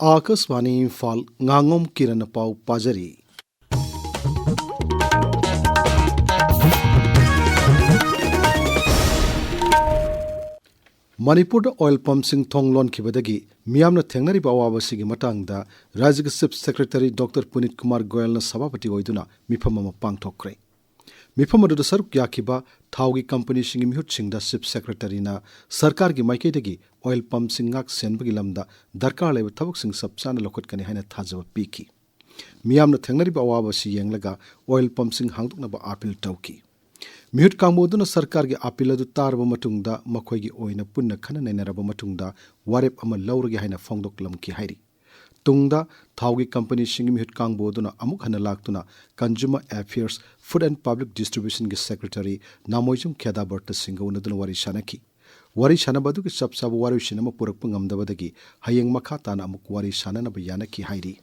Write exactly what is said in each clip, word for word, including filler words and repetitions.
ꯑꯥꯀꯥꯁꯕꯥꯅꯤ ꯏꯝꯐꯥꯜ, ꯉꯥꯉꯣꯝ ꯀꯤꯔꯟꯅ ꯄꯥꯎ ꯄꯥꯖꯔꯤ꯫ ꯃꯅꯤꯄꯨꯔꯗ ꯑꯣꯏꯜ ꯄꯝꯁꯤꯡ ꯊꯣꯡ ꯂꯣꯟꯈꯤꯕꯗꯒꯤ ꯃꯤꯌꯥꯝꯅ ꯊꯦꯡꯅꯔꯤꯕ ꯑꯋꯥꯕꯁꯤꯒꯤ ꯃꯇꯥꯡꯗ ꯔꯥꯖ꯭ꯌꯒꯤ ꯆꯤꯐ ꯁꯦꯀ꯭ꯔꯦꯇꯔꯤ ꯗꯣꯛꯇꯔ ꯄꯨꯅꯤꯠ ꯀꯨꯃꯥꯔ ꯒꯣꯌꯜꯅ ꯁꯚꯥꯄꯇꯤ ꯑꯣꯏꯗꯨꯅ ꯃꯤꯐꯝ ꯑꯃ ꯄꯥꯡꯊꯣꯛꯈ꯭ꯔꯦ꯫ ꯃꯤꯐꯝ ꯑꯗꯨꯗ ꯁꯔꯨꯛ ꯌꯥꯈꯤꯕ ꯊꯥꯎꯒꯤ ꯀꯝꯄꯅꯤꯁꯤꯡꯒꯤ ꯃꯤꯍꯨꯠꯁꯤꯡꯗ ꯆꯤꯐ ꯁꯦꯀ꯭ꯔꯦꯇꯔꯤꯅ ꯁꯔꯀꯥꯔꯒꯤ ꯃꯥꯏꯀꯩꯗꯒꯤ ꯑꯣꯏꯜ ꯄꯝꯁꯤꯡ ꯉꯥꯛ ꯁꯦꯟꯕꯒꯤ ꯂꯝꯗ ꯗꯔꯀꯥꯔ ꯂꯩꯕ ꯊꯕꯛꯁꯤꯡ ꯆꯞ ꯆꯥꯅ ꯂꯧꯈꯠꯀꯅꯤ ꯍꯥꯏꯅ ꯊꯥꯖꯕ ꯄꯤꯈꯤ꯫ ꯃꯤꯌꯥꯝꯅ ꯊꯦꯡꯅꯔꯤꯕ ꯑꯋꯥꯕ ꯑꯁꯤ ꯌꯦꯡꯂꯒ ꯑꯣꯏꯜ ꯄꯝꯁꯤꯡ ꯍꯥꯡꯗꯣꯛꯅꯕ ꯑꯥꯄꯤꯜ ꯇꯧꯈꯤ꯫ ꯃꯤꯍꯨꯠ ꯀꯥꯡꯕꯨ ꯑꯗꯨꯅ ꯁꯔꯀꯥꯔꯒꯤ ꯑꯥꯄꯤꯜ ꯑꯗꯨ ꯇꯥꯔꯕ ꯃꯇꯨꯡꯗ ꯃꯈꯣꯏꯒꯤ ꯑꯣꯏꯅ ꯄꯨꯟꯅ ꯈꯟꯅ ꯅꯩꯅꯔꯕ ꯃꯇꯨꯡꯗ ꯋꯥꯔꯦꯞ ꯑꯃ ꯂꯧꯔꯒꯦ ꯍꯥꯏꯅ ꯐꯣꯡꯗꯣꯛꯂꯝꯈꯤ ꯍꯥꯏꯔꯤ꯫ ꯇꯨꯡꯗ ꯊꯥꯎꯒꯤ ꯀꯝꯄꯅꯤꯁꯤꯡꯒꯤ ꯃꯤꯍꯨꯠ ꯀꯥꯡꯕꯨ ꯑꯗꯨꯅ ꯑꯃꯨꯛ ꯍꯟꯅ ꯂꯥꯛꯇꯨꯅ Consumer Affairs, Food and Public Distributionꯒꯤ ꯁꯦꯀ꯭ꯔꯦꯇꯔꯤ ꯅꯥꯃꯣꯏꯖꯝ ꯈꯦꯗꯥꯕꯔꯇ ꯁꯤꯡꯒ ꯎꯅꯗꯨꯅ ꯋꯥꯔꯤ ꯁꯥꯅꯈꯤ꯫ ꯋꯥꯔꯤ ꯁꯥꯅꯕ ꯑꯗꯨꯒꯤ ꯆꯞ ꯆꯥꯕ ꯋꯥꯔꯣꯏꯁꯤꯟ ꯑꯃ ꯄꯨꯔꯛꯄ ꯉꯝꯗꯕꯗꯒꯤ ꯍꯌꯦꯡ ꯃꯈꯥ ꯇꯥꯅ ꯑꯃꯨꯛ ꯋꯥꯔꯤ ꯁꯥꯅꯅꯕ ꯌꯥꯅꯈꯤ ꯍꯥꯏꯔꯤ꯫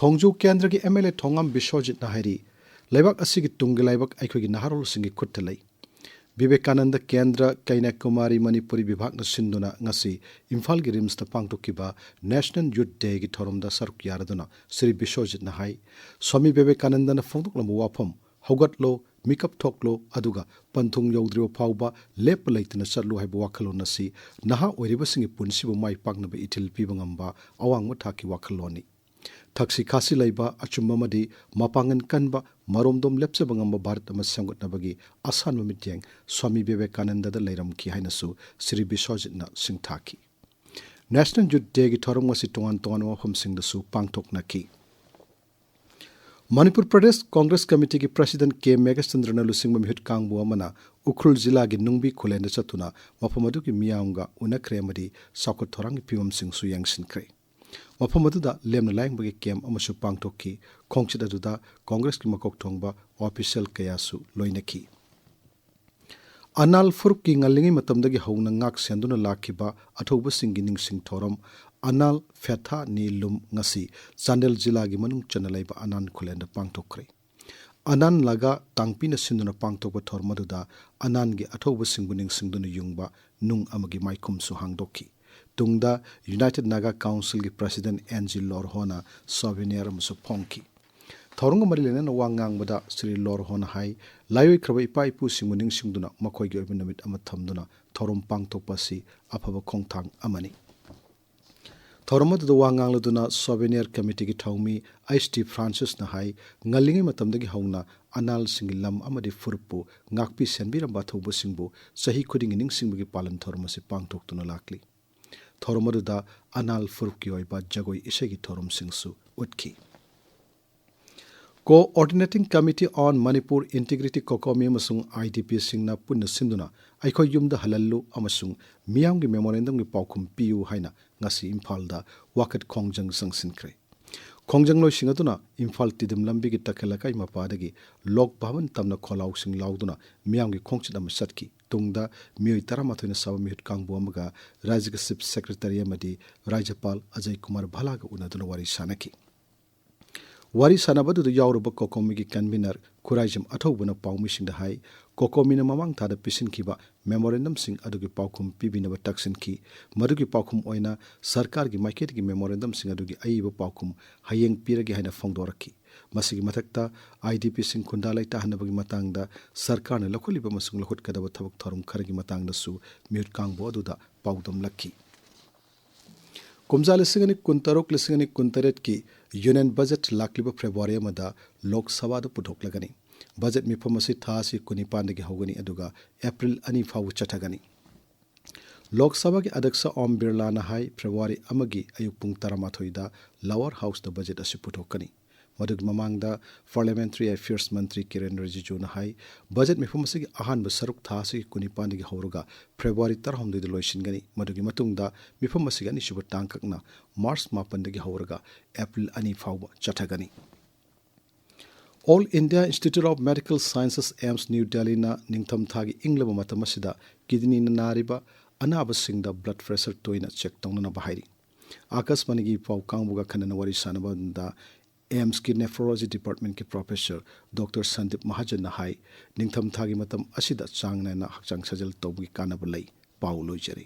ꯊꯣꯡꯖꯨ ꯀꯦꯟꯗ꯭ꯔꯒꯤ ꯑꯦꯝ ꯑꯦꯜ ꯑꯦ ꯊꯣꯉꯥꯝ ꯕꯤꯁ꯭ꯋꯖꯤꯠꯅ ꯍꯥꯏꯔꯤ, ꯂꯩꯕꯥꯛ ꯑꯁꯤꯒꯤ ꯇꯨꯡꯒꯤ ꯂꯥꯏꯕꯛ ꯑꯩꯈꯣꯏꯒꯤ ꯅꯍꯥꯔꯣꯜꯁꯤꯡꯒꯤ ꯈꯨꯠꯇ ꯂꯩ꯫ ꯕꯤꯕꯦꯀꯥꯅꯟꯗ ꯀꯦꯟꯗ꯭ꯔ ꯀꯩꯅ꯭ꯌꯥꯀꯨꯃꯥꯔꯤ ꯃꯅꯤꯄꯨꯔꯤ ꯕꯤꯚꯥꯒꯅ ꯁꯤꯟꯗꯨꯅ ꯉꯁꯤ ꯏꯝꯐꯥꯜꯒꯤ ꯔꯤꯝꯁꯇ ꯄꯥꯡꯊꯣꯛꯈꯤꯕ ꯅꯦꯁꯅꯦꯜ ꯌꯨꯠ ꯗꯦꯒꯤ ꯊꯧꯔꯝꯗ ꯁꯔꯨꯛ ꯌꯥꯔꯗꯨꯅ ꯁ꯭ꯔꯤ ꯕꯤꯁ꯭ꯋꯖꯤꯠꯅ ꯍꯥꯏ, ꯁ꯭ꯋꯥꯃꯤ ꯕꯤꯕꯦꯀꯥꯅꯟꯗꯅ ꯐꯣꯡꯗꯣꯛꯂꯝꯕ ꯋꯥꯐꯝ "ꯍꯧꯒꯠꯂꯣ, ꯃꯤꯀꯞ ꯊꯣꯛꯂꯣ, ꯑꯗꯨꯒ ꯄꯟꯊꯨꯡ ꯌꯧꯗ꯭ꯔꯤꯕ ꯐꯥꯎꯕ ꯂꯦꯞꯄ ꯂꯩꯇꯅ ꯆꯠꯂꯨ" ꯍꯥꯏꯕ ꯋꯥꯈꯜꯂꯣꯟ ꯑꯁꯤ ꯅꯍꯥ ꯑꯣꯏꯔꯤꯕꯁꯤꯡꯒꯤ ꯄꯨꯟꯁꯤꯕꯨ ꯃꯥꯏ ꯄꯥꯛꯅꯕ ꯏꯊꯤꯜ ꯄꯤꯕ ꯉꯝꯕ ꯑꯋꯥꯡꯕ ꯊꯥꯛꯀꯤ ꯋꯥꯈꯜꯂꯣꯟꯅꯤ꯫ ꯊꯛꯁꯤ ꯈꯥꯁꯤ ꯂꯩꯕ, ꯑꯆꯨꯝꯕ ꯑꯃꯗꯤ ꯃꯄꯥꯡꯒꯜ ꯀꯟꯕ, ꯃꯔꯣꯝꯗꯣꯝ ꯂꯦꯞꯆꯕ ꯉꯝꯕ ꯚꯥꯔꯠ ꯑꯃ ꯁꯦꯝꯒꯠꯅꯕꯒꯤ ꯑꯁꯥꯟꯕ ꯃꯤꯠꯌꯦꯡ ꯁ꯭ꯋꯥꯃꯤ ꯕꯤꯕꯦꯀꯥꯅꯟꯗꯗ ꯂꯩꯔꯝꯈꯤ ꯍꯥꯏꯅꯁꯨ ꯁ꯭ꯔꯤ ꯕꯤꯁ꯭ꯋꯖꯤꯠꯅ ꯁꯤꯡꯊꯥꯈꯤ꯫ ꯅꯦꯁꯅꯦꯜ ꯌꯨꯠ ꯗꯦꯒꯤ ꯊꯧꯔꯝ ꯑꯁꯤ ꯇꯣꯉꯥꯟ ꯇꯣꯉꯥꯟꯕ ꯃꯐꯝꯁꯤꯡꯗꯁꯨ ꯄꯥꯡꯊꯣꯛꯅꯈꯤ꯫ ꯃꯅꯤꯄꯨꯔ ꯄ꯭ꯔꯗꯦꯁ ꯀꯣꯡꯒ꯭ꯔꯦꯁ ꯀꯃꯤꯇꯤꯒꯤ ꯄ꯭ꯔꯁꯤꯗꯦꯟꯠ ꯀꯦ ꯃꯦꯘꯆꯟꯗ꯭ꯔꯅ ꯂꯨꯆꯤꯡꯕ ꯃꯤꯍꯨꯠ ꯀꯥꯡꯕꯨ ꯑꯃꯅ ꯎꯈ꯭ꯔꯨꯜ ꯖꯤꯂꯥꯒꯤ ꯅꯨꯡꯕꯤ ꯈꯨꯂꯦꯟꯗ ꯆꯠꯇꯨꯅ ꯃꯐꯝ ꯑꯗꯨꯒꯤ ꯃꯤꯌꯥꯝꯒ ꯎꯅꯈ꯭ꯔꯦ ꯑꯃꯗꯤ ꯆꯥꯎꯈꯠ ꯊꯧꯔꯥꯡꯒꯤ ꯐꯤꯕꯝꯁꯤꯡꯁꯨ ꯌꯦꯡꯁꯤꯟꯈ꯭ꯔꯦ꯫ ꯃꯐꯝ ꯑꯗꯨꯗ ꯂꯦꯝꯅ ꯂꯥꯏꯌꯦꯡꯕꯒꯤ ꯀꯦꯝꯞ ꯑꯃꯁꯨ ꯄꯥꯡꯊꯣꯛꯈꯤ꯫ ꯈꯣꯡꯆꯠ ꯑꯗꯨꯗ ꯀꯣꯡꯒ꯭ꯔꯦꯁꯀꯤ ꯃꯀꯣꯛ ꯊꯣꯡꯕ ꯑꯣꯐꯤꯁꯤꯌꯦꯜ ꯀꯌꯥꯁꯨ ꯂꯣꯏꯅꯈꯤ꯫ ꯑꯅꯥꯜ ꯐꯨꯔꯨꯞꯀꯤ ꯉꯜꯂꯤꯉꯩ ꯃꯇꯝꯗꯒꯤ ꯍꯧꯅ ꯉꯥꯛ ꯁꯦꯟꯗꯨꯅ ꯂꯥꯛꯈꯤꯕ ꯑꯊꯧꯕꯁꯤꯡꯒꯤ ꯅꯤꯡꯁꯤꯡ ꯊꯧꯔꯝ ꯑꯅꯥꯜ ꯐꯦꯊꯥ ꯅꯤ ꯂꯨꯝ ꯉꯁꯤ ꯆꯥꯟꯗꯦꯜ ꯖꯤꯂꯥꯒꯤ ꯃꯅꯨꯡ ꯆꯟꯅ ꯂꯩꯕ ꯑꯅꯥꯟ ꯈꯨꯂꯦꯟꯗ ꯄꯥꯡꯊꯣꯛꯈ꯭ꯔꯦ꯫ ꯑꯅꯥꯟ ꯂꯒꯥ ꯇꯥꯡꯄꯤꯅ ꯁꯤꯟꯗꯨꯅ ꯄꯥꯡꯊꯣꯛꯄ ꯊꯧꯔꯝ ꯑꯗꯨꯗ ꯑꯅꯥꯟꯒꯤ ꯑꯊꯧꯕꯁꯤꯡꯕꯨ ꯅꯤꯡꯁꯤꯡꯗꯨꯅ ꯌꯨꯡꯕ ꯅꯨꯡ ꯑꯃꯒꯤ ꯃꯥꯏꯈꯨꯝꯁꯨ ꯍꯥꯡꯗꯣꯛꯈꯤ꯫ ꯇꯨꯡꯗ United Naga Councilꯒꯤ President N G Lorhoꯅ souvenir ꯑꯃꯁꯨ ꯐꯣꯡꯈꯤ꯫ ꯊꯧꯔꯝꯒ ꯃꯔꯤ ꯂꯩꯅꯅ ꯋꯥ ꯉꯥꯡꯕꯗ ꯁ꯭ꯔꯤ ꯂꯣꯔꯍꯣꯅ ꯍꯥꯏ, ꯂꯥꯏꯑꯣꯏꯈ꯭ꯔꯕ ꯏꯄꯥ ꯏꯄꯨꯁꯤꯡꯕꯨ ꯅꯤꯡꯁꯤꯡꯗꯨꯅ ꯃꯈꯣꯏꯒꯤ ꯑꯣꯏꯕ ꯅꯨꯃꯤꯠ ꯑꯃ ꯊꯝꯗꯨꯅ ꯊꯧꯔꯝ ꯄꯥꯡꯊꯣꯛꯄ ꯑꯁꯤ ꯑꯐꯕ ꯈꯣꯡꯊꯥꯡ ꯑꯃꯅꯤ꯫ ꯊꯧꯔꯝ ꯑꯗꯨꯗ ꯋꯥ ꯉꯥꯡꯂꯗꯨꯅ Souvenir Committeeꯒꯤ ꯊꯧꯃꯤ H T Francisꯅ ꯍꯥꯏ, ꯉꯜꯂꯤꯉꯩ ꯃꯇꯝꯗꯒꯤ ꯍꯧꯅ ꯑꯅꯥꯜꯁꯤꯡꯒꯤ ꯂꯝ ꯑꯃꯗꯤ ꯐꯨꯔꯨꯞꯄꯨ ꯉꯥꯛꯄꯤ ꯁꯦꯟꯕꯤꯔꯝꯕ ꯑꯊꯧꯕꯁꯤꯡꯕꯨ ꯆꯍꯤ ꯈꯨꯗꯤꯡꯒꯤ ꯅꯤꯡꯁꯤꯡꯕꯒꯤ ꯄꯥꯂꯟ ꯊꯧꯔꯝ ꯑꯁꯤ ꯄꯥꯡꯊꯣꯛꯇꯨꯅ ꯂꯥꯛꯂꯤ꯫ ꯊꯧꯔꯝ ꯑꯗꯨꯗ ꯑꯅꯥꯜ ꯐꯨꯔꯨꯞꯀꯤ ꯑꯣꯏꯕ ꯖꯒꯣꯏ ꯏꯁꯩꯒꯤ ꯊꯧꯔꯝꯁꯤꯡꯁꯨ ꯎꯠꯈꯤ꯫ Coordinating Committee on Manipur Integrity, COCOMI ꯑꯃꯁꯨꯡ IDPꯁꯤꯡꯅ ꯄꯨꯟꯅ ꯁꯤꯟꯗꯨꯅ ꯑꯩꯈꯣꯏ ꯌꯨꯝꯗ ꯍꯜꯍꯜꯂꯨ ꯑꯃꯁꯨꯡ ꯃꯤꯌꯥꯝꯒꯤ memorandumꯒꯤ ꯄꯥꯎꯈꯨꯝ ꯄꯤꯌꯨ ꯍꯥꯏꯅ ꯉꯁꯤ ꯏꯝꯐꯥꯜꯗ ꯋꯥꯀꯠ ꯈꯣꯡꯖꯪ ꯆꯪꯁꯤꯟꯈ꯭ꯔꯦ꯫ ꯈꯣꯡꯖꯪꯂꯣꯏꯁꯤꯡ ꯑꯗꯨꯅ ꯏꯝꯐꯥꯜ ꯇꯤꯗꯤꯝ ꯂꯝꯕꯤꯒꯤ ꯇꯈꯦꯜ ꯂꯩꯀꯥꯏ ꯃꯄꯥꯗꯒꯤ ꯂꯣꯛ ꯚꯕꯟ ꯇꯝꯅ ꯈꯣꯜꯂꯥꯎꯁꯤꯡ ꯂꯥꯎꯗꯨꯅ ꯃꯤꯌꯥꯝꯒꯤ ꯈꯣꯡꯆꯠ ꯑꯃ ꯆꯠꯈꯤ꯫ ꯇꯨꯡꯗ ꯃꯤꯑꯣꯏ ꯇꯔꯥꯃꯥꯊꯣꯏꯅ ꯁꯥꯕ ꯃꯤꯍꯨꯠ ꯀꯥꯡꯕꯨ ꯑꯃꯒ ꯔꯥꯖ꯭ꯌꯒꯤ Chief Secretary ꯑꯃꯗꯤ ꯔꯥꯖ꯭ꯌꯄꯥꯜ ꯑꯖꯌ ꯀꯨꯃꯥꯔ ꯚꯜꯂꯥꯒ ꯎꯅꯗꯨꯅ ꯋꯥꯔꯤ ꯁꯥꯅꯈꯤ꯫ ꯋꯥꯔꯤ ꯁꯥꯅꯕꯗꯨꯗ ꯌꯥꯎꯔꯨꯕ COCOMIꯒꯤ convener ꯈꯨꯔꯥꯏꯖꯝ ꯑꯊꯧꯕꯅ ꯄꯥꯎꯃꯤꯁꯤꯡꯗ ꯍꯥꯏ, COCOMIꯅ ꯃꯃꯥꯡ ꯊꯥꯗ ꯄꯤꯁꯤꯟꯈꯤꯕ memorandumꯁꯤꯡ ꯑꯗꯨꯒꯤ ꯄꯥꯎꯈꯨꯝ ꯄꯤꯕꯤꯅꯕ ꯇꯛꯁꯤꯟꯈꯤ꯫ ꯃꯗꯨꯒꯤ ꯄꯥꯎꯈꯨꯝ ꯑꯣꯏꯅ ꯁꯔꯀꯥꯔꯒꯤ ꯃꯥꯏꯀꯩꯗꯒꯤ memorandumꯁꯤꯡ ꯑꯗꯨꯒꯤ ꯑꯏꯕ ꯄꯥꯎꯈꯨꯝ ꯍꯌꯦꯡ ꯄꯤꯔꯒꯦ ꯍꯥꯏꯅ ꯐꯣꯡꯗꯣꯔꯛꯈꯤ꯫ ꯃꯁꯤꯒꯤ ꯃꯊꯛꯇ IDPꯁꯤꯡ ꯈꯨꯟꯗꯥ ꯂꯩꯇꯥꯍꯟꯅꯕꯒꯤ ꯃꯇꯥꯡꯗ ꯁꯔꯀꯥꯔꯅ ꯂꯧꯈꯠꯂꯤꯕ ꯑꯃꯁꯨꯡ ꯂꯧꯈꯠꯀꯗꯕ ꯊꯕꯛ ꯊꯧꯔꯝ ꯈꯔꯒꯤ ꯃꯇꯥꯡꯗꯁꯨ ꯃꯤꯍꯨꯠ ꯀꯥꯡꯕꯨ ꯑꯗꯨꯗ ꯄꯥꯎꯗꯝꯂꯛꯈꯤ꯫ ꯀꯨꯝꯖꯥ ꯂꯤꯁꯤꯡ ꯑꯅꯤ ꯀꯨꯟꯇꯔꯨꯛ, ꯂꯤꯁꯤꯡ ꯑꯅꯤ ꯀꯨꯟꯇꯔꯦꯠꯀꯤ Union Budget ꯂꯥꯛꯂꯤꯕ February ꯑꯃꯗ ꯂꯣꯛ ꯁꯚꯥꯗ ꯄꯨꯊꯣꯛꯂꯒꯅꯤ꯫ Budget ꯃꯤꯐꯝ ꯑꯁꯤ ꯊꯥ ꯑꯁꯤ ꯀꯨꯟꯅꯤꯄꯥꯟꯗꯒꯤ ꯍꯧꯒꯅꯤ, ꯑꯗꯨꯒ April ꯑꯅꯤ ꯐꯥꯎꯕ ꯆꯠꯊꯒꯅꯤ꯫ ꯂꯣꯛ ꯁꯚꯥꯒꯤ ꯑꯗ꯭ꯌꯛꯁ ꯑꯣꯝ ꯕꯤꯔꯂꯥꯅ ꯍꯥꯏ, February ꯑꯃꯒꯤ ꯑꯌꯨꯛ ꯄꯨꯡ ꯇꯔꯥꯃꯥꯊꯣꯏꯗ Lower Houseꯇ budget ꯑꯁꯤ ꯄꯨꯊꯣꯛꯀꯅꯤ꯫ ꯃꯗꯨꯒꯤ ꯃꯃꯥꯡꯗ Parliamentary Affairs ꯃꯟꯇ꯭ꯔꯤ ꯀꯤꯔꯦꯟ ꯔꯤꯖꯤꯖꯨꯅ ꯍꯥꯏ, budget ꯃꯤꯐꯝ ꯑꯁꯤꯒꯤ ꯑꯍꯥꯟꯕ ꯁꯔꯨꯛ ꯊꯥ ꯑꯁꯤꯒꯤ ꯀꯨꯟꯅꯤꯄꯥꯟꯗꯒꯤ ꯍꯧꯔꯒ February ꯇꯔꯥꯍꯨꯝꯗꯣꯏꯗ ꯂꯣꯏꯁꯤꯟꯒꯅꯤ꯫ ꯃꯗꯨꯒꯤ ꯃꯇꯨꯡꯗ ꯃꯤꯐꯝ ꯑꯁꯤꯒꯤ ꯑꯅꯤꯁꯨꯕ ꯇꯥꯡꯀꯛꯅ March ꯃꯥꯄꯟꯗꯒꯤ ꯍꯧꯔꯒ April ꯑꯅꯤ ꯐꯥꯎꯕ ꯆꯠꯊꯒꯅꯤ꯫ All India Institute of Medical Sciences, AIIMS, New Delhiꯅ ꯅꯤꯡꯊꯝ ꯊꯥꯒꯤ ꯏꯪꯂꯕ ꯃꯇꯝ ꯑꯁꯤꯗ kidneyꯅ ꯅꯥꯔꯤꯕ ꯑꯅꯥꯕꯁꯤꯡꯗ blood pressure ꯇꯣꯏꯅ check ꯇꯧꯅꯅꯕ ꯍꯥꯏꯔꯤ꯫ ꯑꯥꯀꯥꯁꯕꯥꯅꯤꯒꯤ ꯄꯥꯎ ꯀꯥꯡꯕꯨꯒ ꯈꯟꯅꯅ ꯋꯥꯔꯤ ꯁꯥꯟꯅꯕꯗ AIIMSꯀꯤ Nephrology Departmentꯀꯤ Professor Doctor Sandeep Mahajanꯅ ꯍꯥꯏ, ꯅꯤꯡꯊꯝ ꯊꯥꯒꯤ ꯃꯇꯝ ꯑꯁꯤꯗ ꯆꯥꯡ ꯅꯥꯏꯅ ꯍꯛꯆꯥꯡ ꯁꯥꯖꯦꯜ ꯇꯧꯕꯒꯤ ꯀꯥꯟꯅꯕ ꯂꯩ꯫ ꯄꯥꯎ ꯂꯣꯏꯖꯔꯦ꯫